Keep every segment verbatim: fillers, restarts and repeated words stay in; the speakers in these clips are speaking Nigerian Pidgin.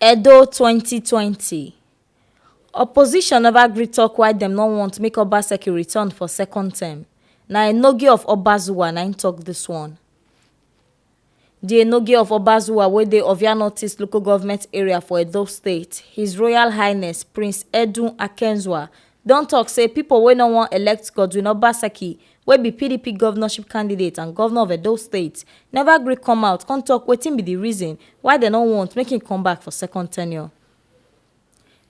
Edo twenty twenty. Opposition never gree talk why dem no want make Obaseki return for second term. Na Enogie of Obazuwa na im talk this one. The Enogie of Obazuwa wey dey Ovia Northeast local government area for Edo State, His Royal Highness Prince Edun Akenzua, don talk say people wey no wan elect Godwin Obaseki, wey be P D P governorship candidate and governor of Edo State, never gree come out come talk wetin be the reason why dem no want make him come back for second tenure.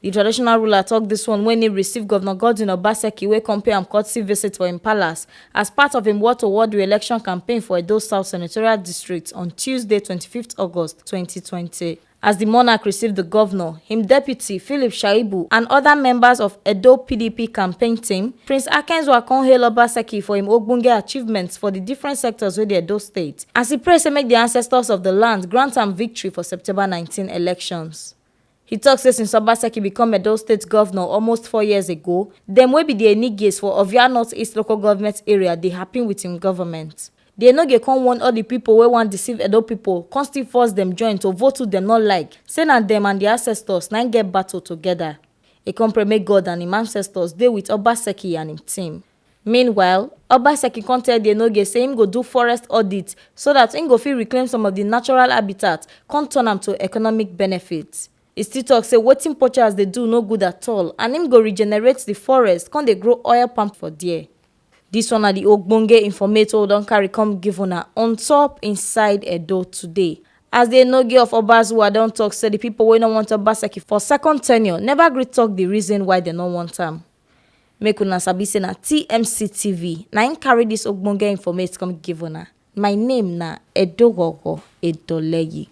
The traditional ruler talk this one when he receive Governor Godwin Obaseki wey come pay am courtesy visit for im palace as part of im word-to-word re-election campaign for Edo South Senatorial District on Tuesday, twenty-fifth August twenty twenty. As the monarch receive the governor, him deputy Philip Shaibu and other members of Edo P D P campaign team, Prince Akenzua come hail Obaseki for im ogbonge achievements for the different sectors wey dey Edo State, as he pray say make the ancestors of the land grant am victory for September nineteen elections. He talk say since Obaseki become Edo State governor almost four years ago, dem wey be the Enogies for Ovia Northeast local government area dey happy with im government. The Enogie come warn all the people wey wan deceive Edo people, come still force dem join to vote who dem no like, say na dem and the ancestors na im get battle together. E come pray make God and im ancestors dey with Obaseki and im team. Meanwhile, Obaseki come tell the Enogie say im go do forest audit so that im go fit reclaim some of the natural habitat, come turn am to economic benefit. E still talk say wetin poachers dey do no good at all, and im go regenerate the forest, come dey grow oil palm for there. This one na the ogbonge informate wey we don carry come give una on top inside Edo today. As the Enogie of Obazuwa don talk say the people wey no want Obaseki for second tenure never gree talk the reason why dem no want am. Make una sabi say na T M C T V na im carry this ogbonge informate come give una. My name na Edogogo Edoleyi.